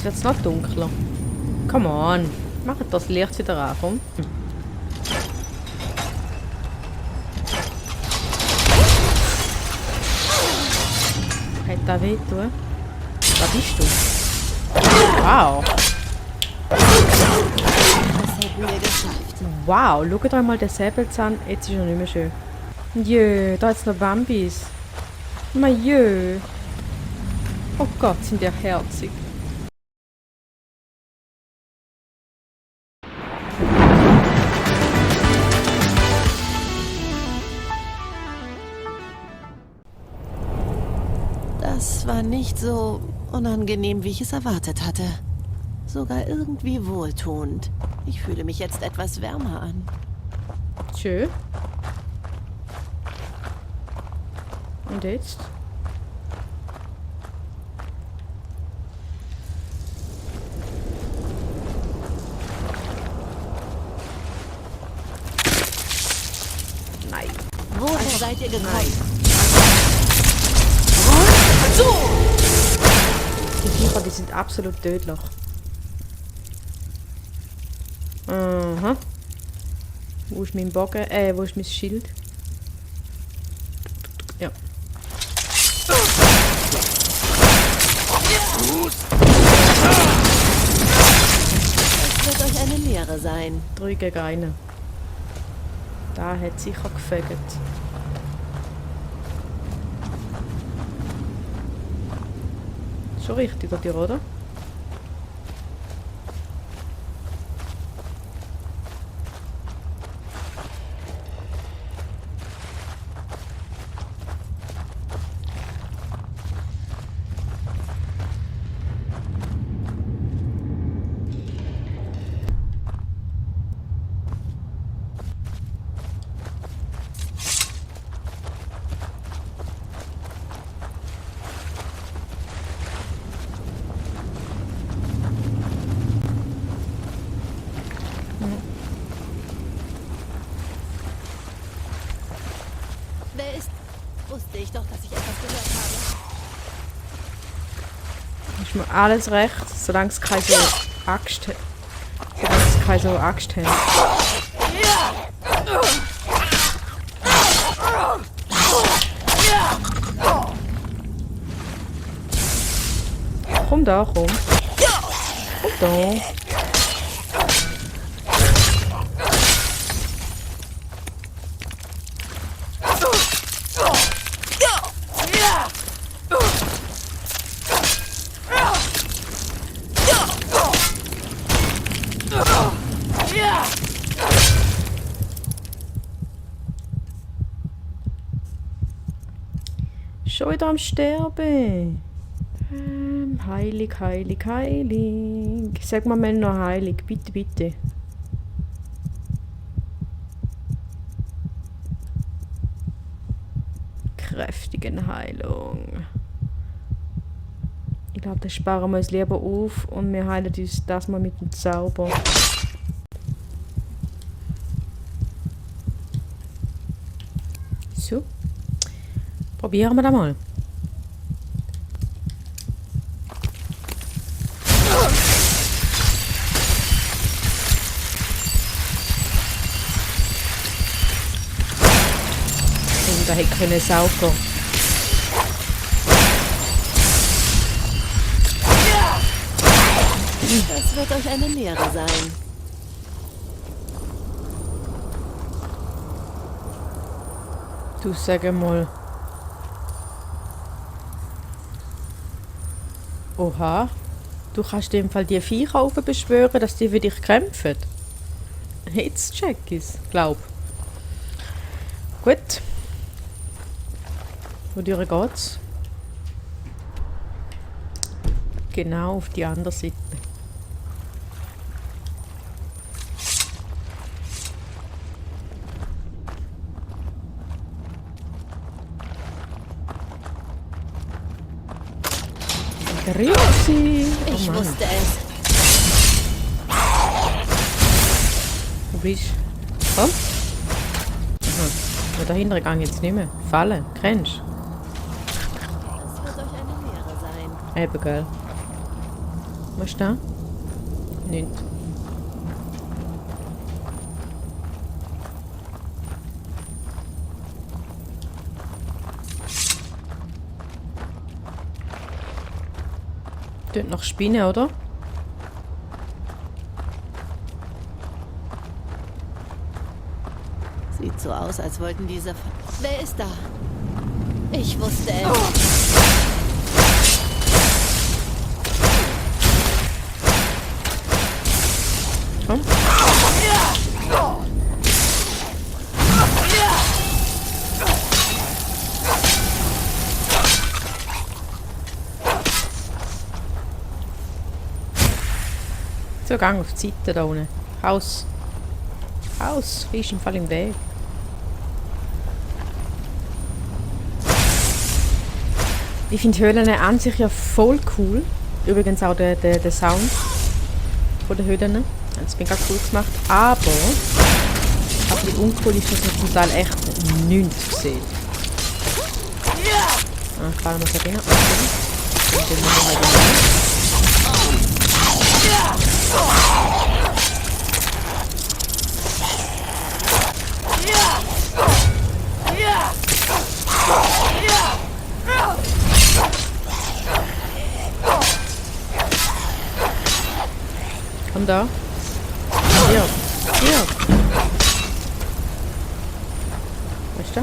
Jetzt wird es noch dunkler. Come on. Macht das Licht wieder an, komm. Hat das weh tun? Da bist du. Wow. Das hätten wir geschafft. Wow, schaut euch mal den Säbelzahn. Jetzt ist er nicht mehr schön. Jö, da hat's noch Bambis. Jö. Oh Gott, sind die herzig. Das war nicht so unangenehm, wie ich es erwartet hatte. Sogar irgendwie wohltuend. Ich fühle mich jetzt etwas wärmer an. Schön. Und jetzt? Nein. Woher seid ihr gekommen? Die Viecher, die sind absolut tödlich. Aha. Wo ist mein Bogen? Wo ist mein Schild? Ja. Das wird euch eine Lehre sein. 3 gegen 1. Da hat sicher gefegt. Schon richtig, oder? Wer ist... Wusste ich doch, dass ich etwas gehört habe. Ist mir alles recht, solange es keine so Axt hat. Solange es keine so Axt hat. Komm da, komm. Komm da. Schon wieder am Sterben. Heilig, heilig, heilig. Sag mal noch heilig. Bitte, bitte. Kräftigen Heilung. Ich glaube, das sparen wir uns lieber auf und wir heilen uns das mal mit dem Zauber. So. Probieren wir das mal. Und da hätte können saugen. Das wird euch eine Lehre sein. Du sag mal. Oha. Du kannst in dem Fall die Viecher oben beschwören, dass die für dich kämpfen. Jetzt check ich's, glaub. Gut. Wodurch geht's? Genau auf die andere Seite. Grüezi! Ich Oh Mann. wusste es. Wo bist du? Komm. Aha. Ja, dahinter gang jetzt nicht mehr. Fallen, kennst Das wird euch eine Lehre sein. du? Eben, gell. Was ist da? Nichts. Tönt nach Spinne, oder? Sieht so aus, als wollten diese... Wer ist da? Ich wusste es. Komm. So, gang auf die Seite da unten. Haus. Haus. Ist im Fall im Weg. Ich finde Höhlen an sich ja voll cool. Übrigens auch der Sound von den Höhlen. Das bin ich cool gemacht. Aber ein bisschen uncool ist, dass man zum Teil echt nichts sieht. Ah, fahren wir so rein. Und dann machen wir den Komm da. Hier. Hier. Weißt du?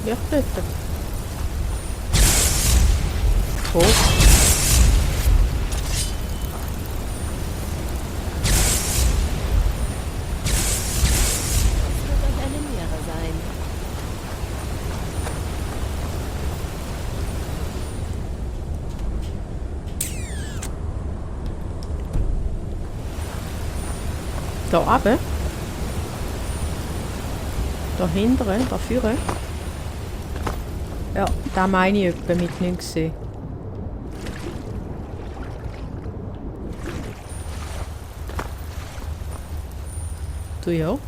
Ja, dort. Hoch. Da oben. Da hinten, da vorne. Ja, da meine ich etwa mit nichts gesehen. Du ja.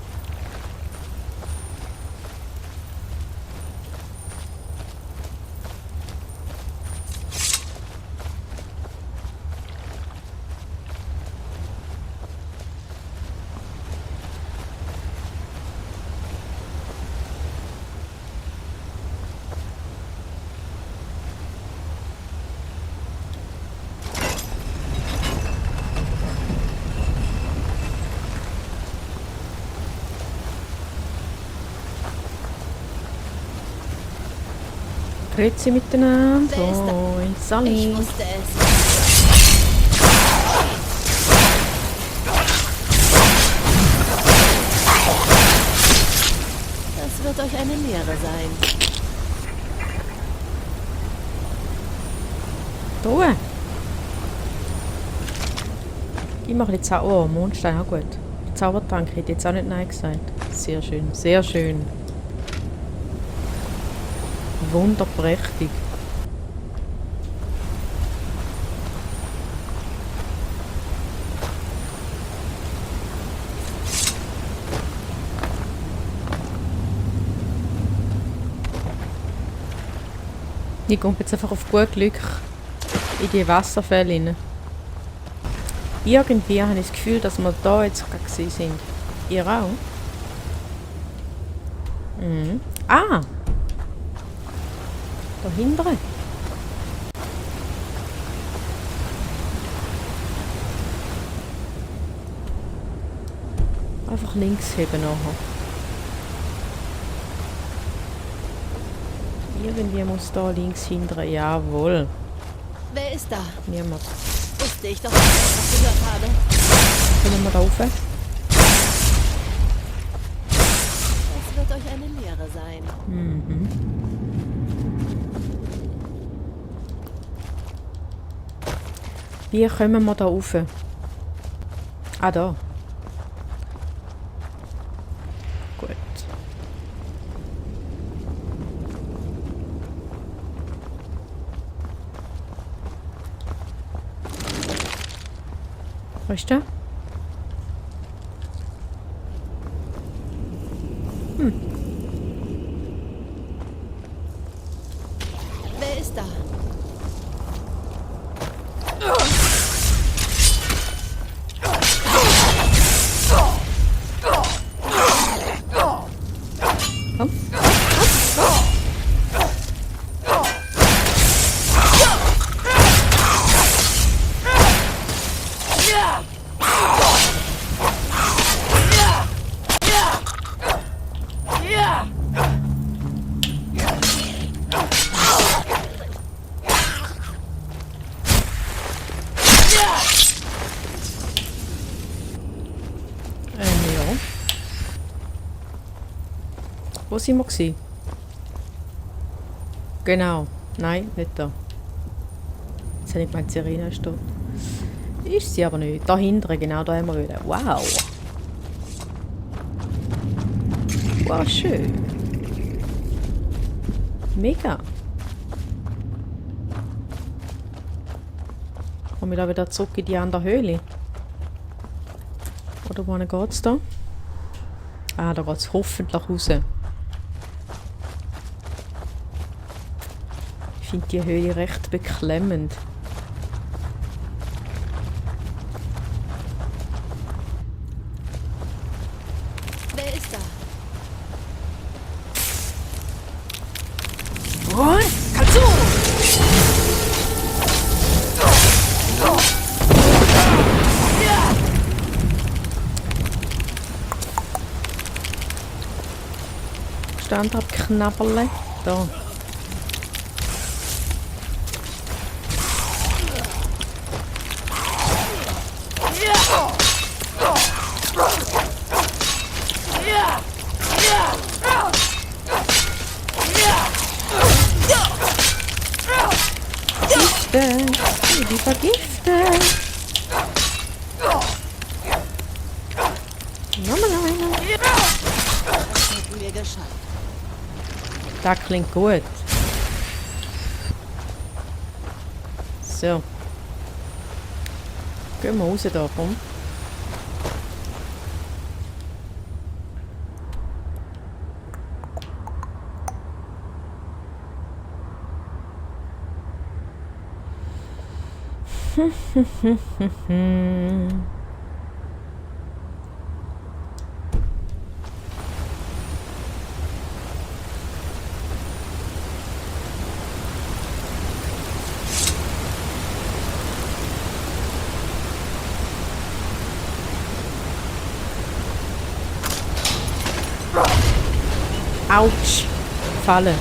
Grüezi miteinander. Oh, in Sally. Ich wusste es. Das wird euch eine Lehre sein. Da. Gib mir ein bisschen Zauber. Oh, Mondstein, auch gut. Zaubertrank hätte ich jetzt auch nicht nein gesagt. Sehr schön, sehr schön. Wunderprächtig. Ich komme jetzt einfach auf gut Glück in die Wasserfälle rein. Irgendwie habe ich das Gefühl, dass wir da jetzt gerade gewesen sind. Ihr auch? Mhm. Ah! Da hinten. Einfach links heben nachher. Irgendwie muss da links hinten. Jawohl. Wer ist da? Niemand. Wusste ich doch, dass ich was gehört habe. Können wir da rauf? Das wird euch eine Lehre sein. Mhm. Wie kommen wir da rauf? Ah, da. Gut. Was ist da? Wer ist da? Wo sind wir gewesen? Genau. Nein, nicht da. Jetzt habe ich gemeint, Serena ist dort. Ist sie aber nicht. Da hinten, genau da haben wir wieder. Wow. Wow, schön. Mega. Kommen wir da wieder zurück in die andere Höhle? Oder wohin geht's da? Ah, da geht's hoffentlich raus. Ich finde die Höhle recht beklemmend. Wer ist da? Und Katsu! Stand ab, Knabberle. Da. Vergiften! Die vergiften! Nochmal einer. Das hätten wir geschafft. Das klingt gut. So. Gehen wir raus da, komm. Autsch! Falle.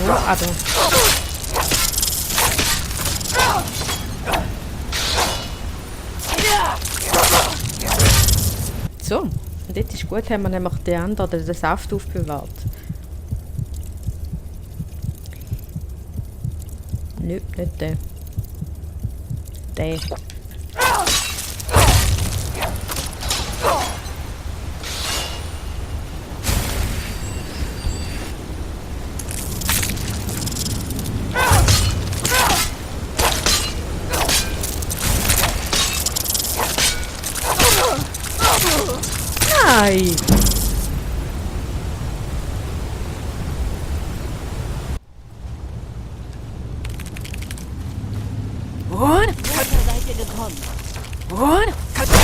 Ja, aber. So, und jetzt ist gut, haben wir nämlich den anderen, den Saft aufbewahrt. Nö, nicht der. Der. Nein! Und Woher seid ihr gekommen? Und Katsu!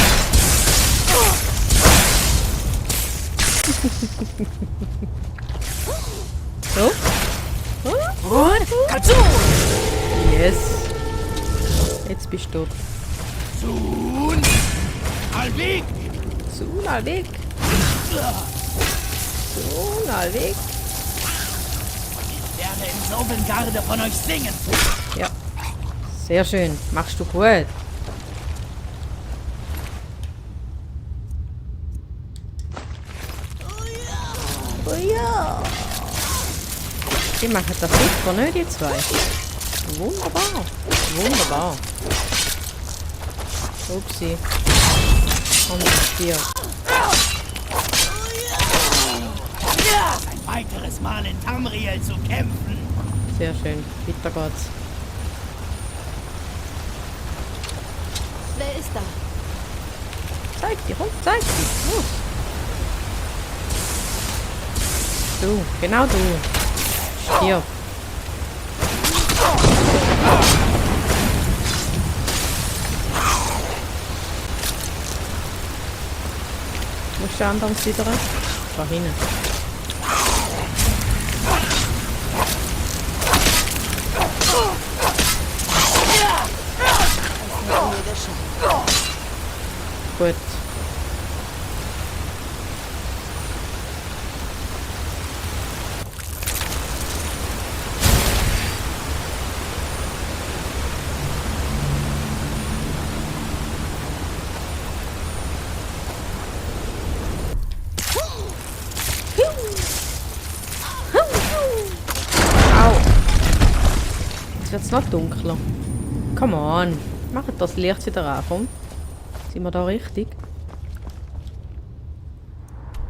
So? Und Katsu! Yes! Jetzt bist du. Sun! Alvik! Sunalweg! Sunalweg! Ich werde in Sovengarde von euch singen! Ja. Sehr schön. Machst du gut. Oh ja! Die machen das super, ne, die zwei? Wunderbar. Wunderbar. Upsi. Und hier. Ein weiteres Mal in Tamriel zu kämpfen! Sehr schön. Weiter geht's. Wer ist da? Zeig dir, komm, zeig dir. Los. Du, genau du. Stirb. Wo ist der andere wieder? Da hinten. Das hätten wir geschafft. Gut. es noch dunkler. Come on. Macht das Licht wieder an, komm. Sind wir da richtig?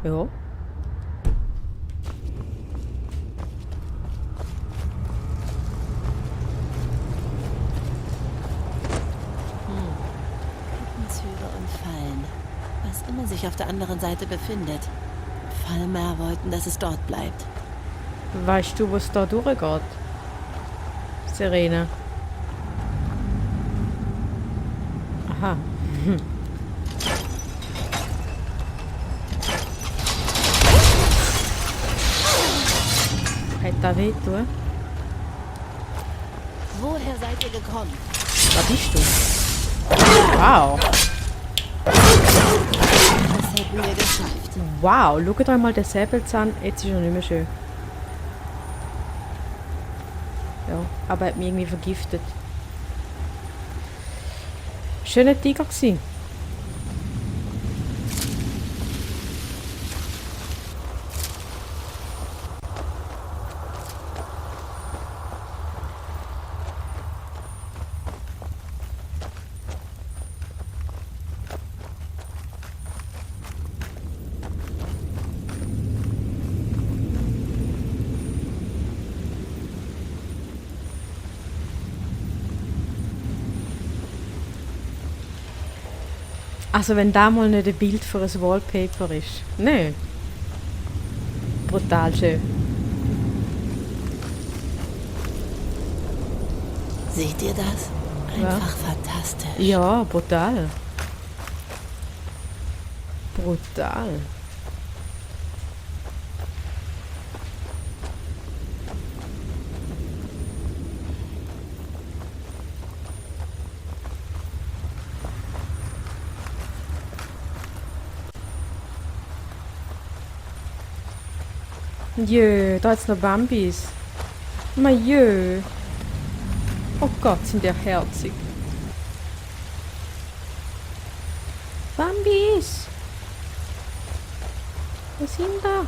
Ja. Türe und Fallen. Was immer sich auf der anderen Seite befindet. Falmer wollten, dass es dort bleibt. Weißt du, was da durchgeht? Serena. Aha. Hat da weh tun? Woher seid ihr gekommen? Da bist du. Wow. Das hätten wir geschafft. Wow, schaut euch mal den Säbelzahn. Jetzt ist er nicht mehr schön. Ja, aber er hat mich irgendwie vergiftet. Schöner Tiger gewesen. Also wenn da mal nicht ein Bild für ein Wallpaper ist. Nö. Brutal schön. Seht ihr das? Einfach fantastisch. Ja, brutal. Brutal. Jö, da hat's noch Bambis. Ma jö. Oh Gott, sind die herzig. Bambis. Was sind da?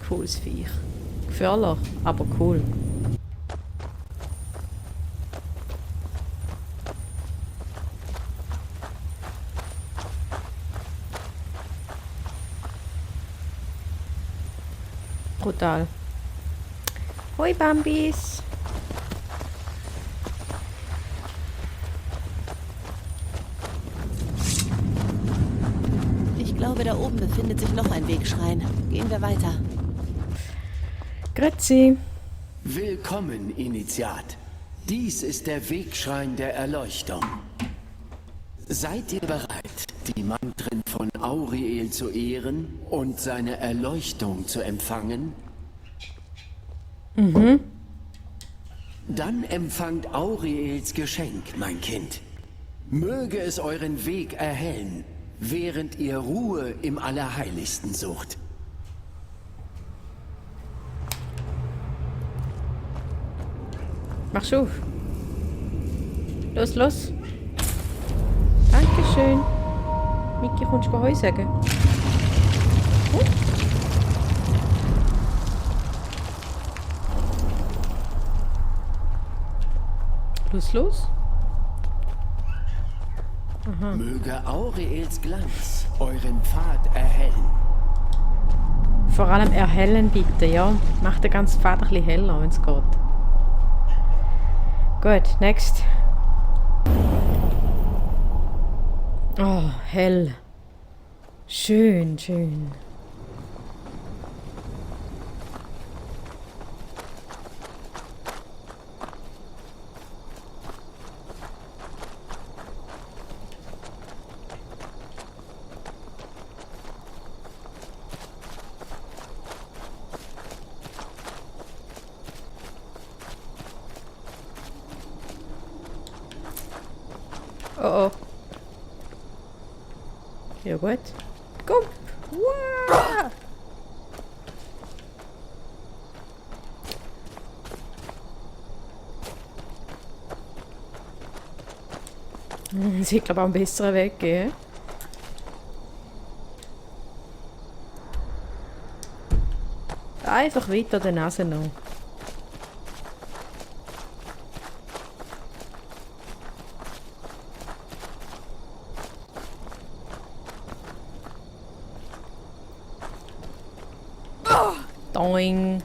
Cooles Viech. Gefährlich, aber cool. Brutal. Hoi Bambis. Ich glaube, da oben befindet sich noch ein Wegschrein. Gehen wir weiter. Grüezi. Willkommen, Initiat. Dies ist der Wegschrein der Erleuchtung. Seid ihr bereit, die Mantren von Auriel zu ehren und seine Erleuchtung zu empfangen? Dann empfangt Auriels Geschenk, mein Kind. Möge es euren Weg erhellen, während ihr Ruhe im Allerheiligsten sucht. Mach's auf. Los, los. Dankeschön. Miki, kommst du Heu sagen? Los, los. Möge Auriels Glanz euren Pfad erhellen. Vor allem erhellen bitte, ja. Mach den ganzen Pfad ein bisschen heller, wenn es geht. Gut, next. Oh, hell. Schön, schön. Oh oh. Ja gut. Komm. Wow. Sie glaube auch einen besseren Weg gehen. Einfach weiter der Nase noch. Doing.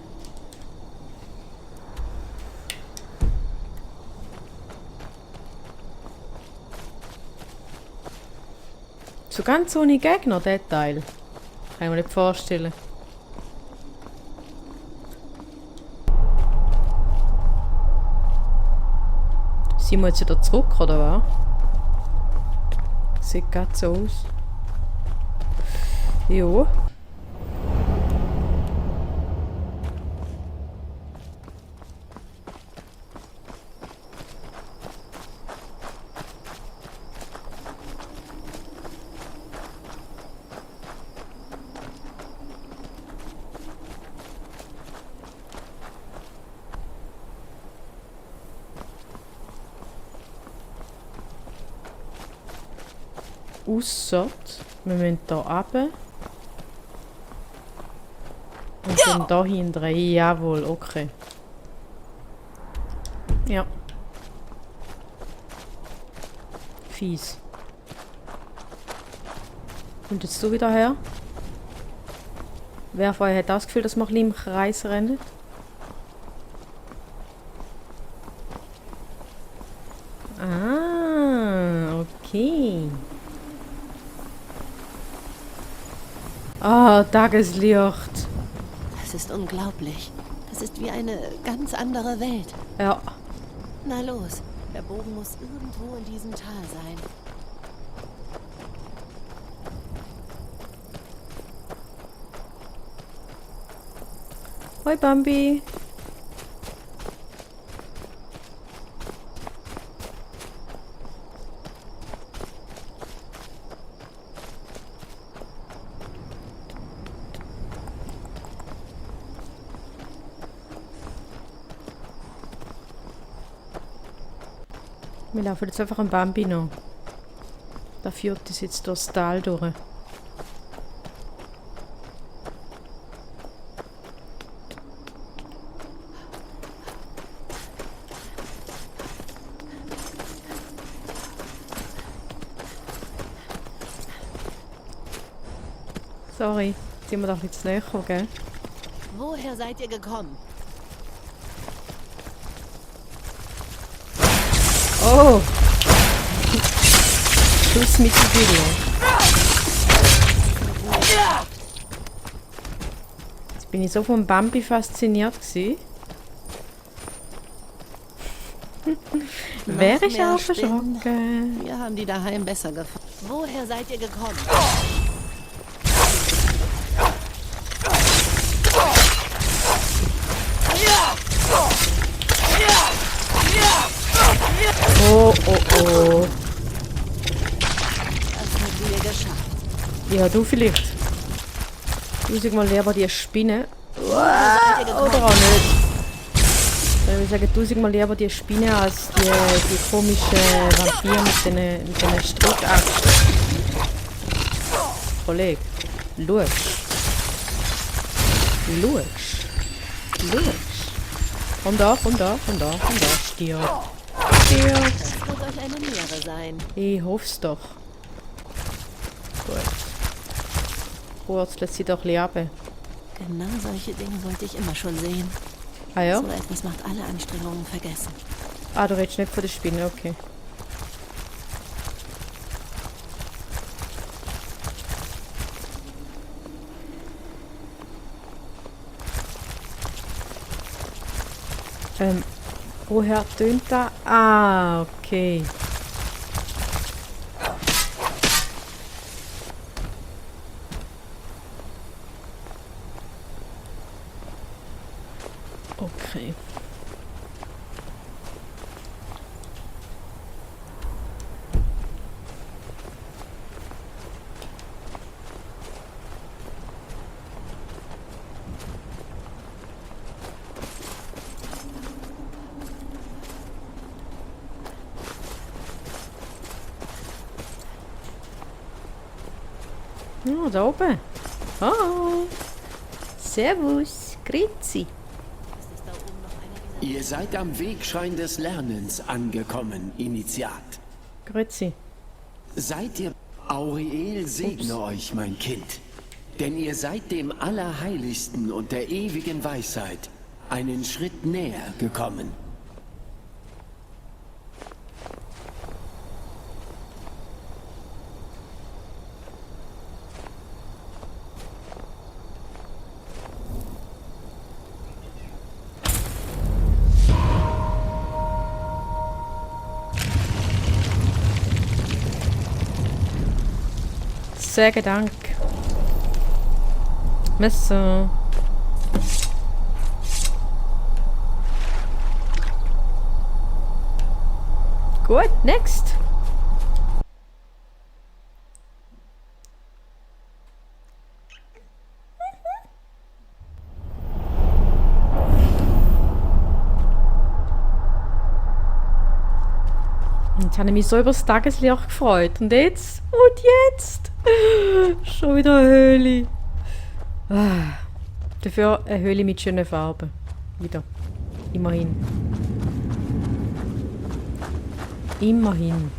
So ganz ohne Gegner, der Teil. Kann ich mir nicht vorstellen. Sind wir jetzt wieder zurück, oder was? Sieht gerade so aus. Jo. Ausser, wir müssen hier runter. Und dann da hinten. Jawohl, okay. Ja. Fies. Und jetzt du wieder her? Wer vorher hat das Gefühl, dass wir ein bisschen im Kreis rennen? Ah, okay. Ah, Tageslicht. Das ist unglaublich. Das ist wie eine ganz andere Welt. Ja. Na los, der Bogen muss irgendwo in diesem Tal sein. Hoi Bambi. Wir laufen jetzt einfach am Bambi noch. Da führt es jetzt durchs Tal durch. Sorry, jetzt sind wir doch ein bisschen näher gekommen, gell? Woher seid ihr gekommen? Oh! Schussmittelbilder. Jetzt bin ich so vom Bambi fasziniert gewesen. Wer ist mehr auch Spinnen? verschrocken? Wir haben die daheim besser gefunden. Woher seid ihr gekommen? Oh, oh, oh. Das habt ihr geschafft. Ja, du vielleicht. 1000-mal lieber die Spinne. Seid ihr Oder gekommen? auch nicht. Ich würde sagen, 1000-mal lieber die Spinne als die komische Vampir mit den Strickachsen. Kollege, schau. Von da. Stirb. Das wird euch eine Meere sein. Ich hoff's doch. Gut. Wurzelt sie doch leben. Genau solche Dinge wollte ich immer schon sehen. Ah ja? So etwas macht alle Anstrengungen vergessen. Ah, du redest nicht von der Spinne, okay. Woher tönt das? Ah, okay. Okay. Ja, da oben. Oh. Servus. Grüezi. Ihr seid am Wegschrein des Lernens angekommen, Initiat. Grüezi. Seid ihr... Auriel segne euch, mein Kind. Denn ihr seid dem Allerheiligsten und der ewigen Weisheit einen Schritt näher gekommen. Sehr Dank. Messer. Gut, next. Jetzt habe ich mich so über das Tageslicht gefreut. Und jetzt? Und jetzt? Schon wieder eine Höhle. Ah. Dafür eine Höhle mit schönen Farben. Wieder. Immerhin. Immerhin.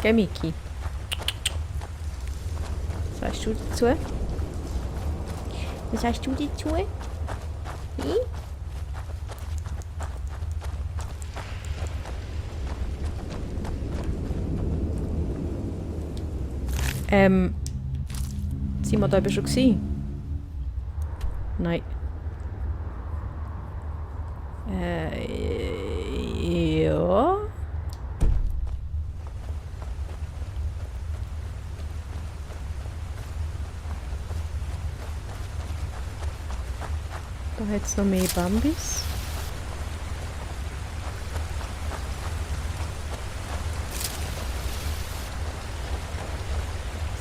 Geh, Miki. Was sagst du dazu? Was sagst du dazu? Hm? Sind wir da eben schon gewesen? Nein. Ja. Da hat es noch mehr Bambis.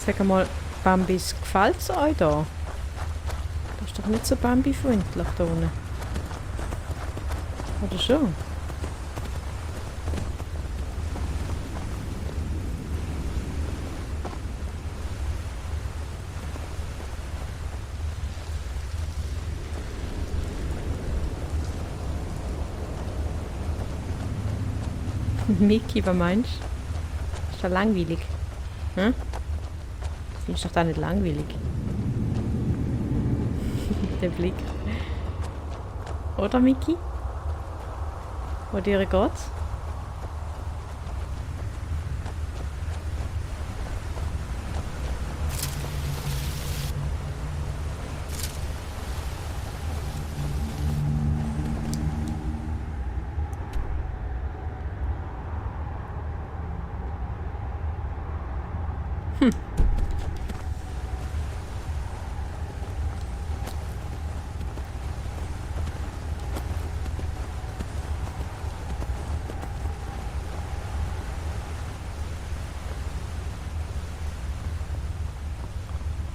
Sag mal, Bambis, gefällt es euch da? Das ist doch nicht so Bambi-freundlich da unten. Oder schon? Miki, was meinst du? Ist das langweilig? Hm? Findest du doch da nicht langweilig? Der Blick. Oder, Miki? Wo dir geht's?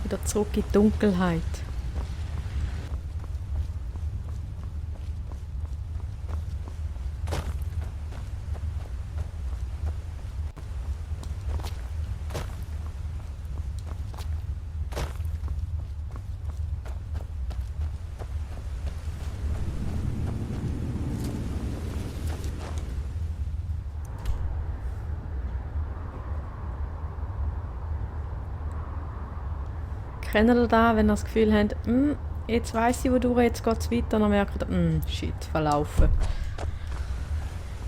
Wieder zurück in die Dunkelheit. Kennt ihr das, wenn ihr das Gefühl habt, jetzt weiss ich, wodurch, jetzt geht es weiter, und dann merkt ihr, shit, verlaufen.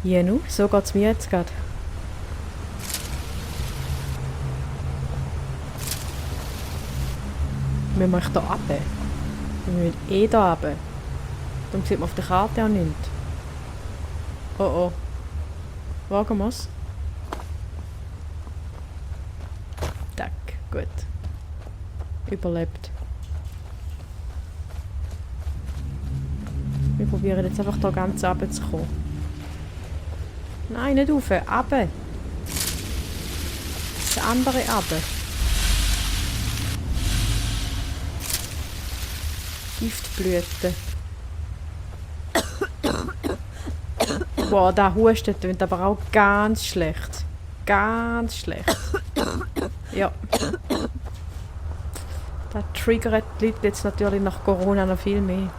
Ja, nu, so geht es mir jetzt gerade. Wir müssen hier runter. Wir müssen hier runter. Dann sieht man auf der Karte auch nichts. Oh oh. Wagen wir es? Tack, gut. Überlebt. Wir probieren jetzt einfach da ganz runter zu kommen. Nein, nicht rauf, runter. Das andere runter. Giftblüten. Boah, der Husten tönt aber auch ganz schlecht. Ganz schlecht. Ja. Das triggert die Leute jetzt natürlich nach Corona noch viel mehr.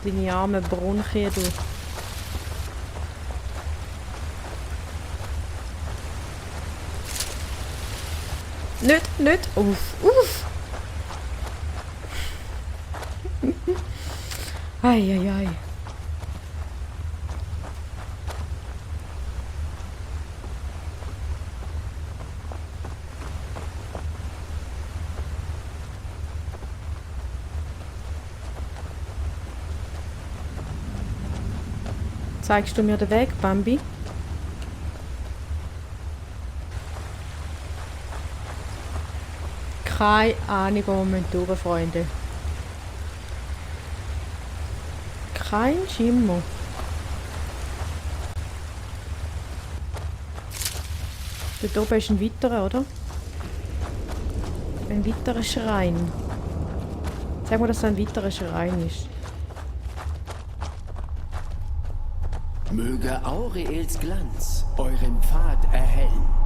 Deine armen Bronchien, du. Nicht. Uff. Ei. Zeigst du mir den Weg, Bambi? Keine Ahnung, wo wir durch, Freunde. Kein Schimmer. Dort oben ist ein weiterer, oder? Ein weiterer Schrein. Sag mal, dass es ein weiterer Schrein ist. Möge Auriels Glanz euren Pfad erhellen.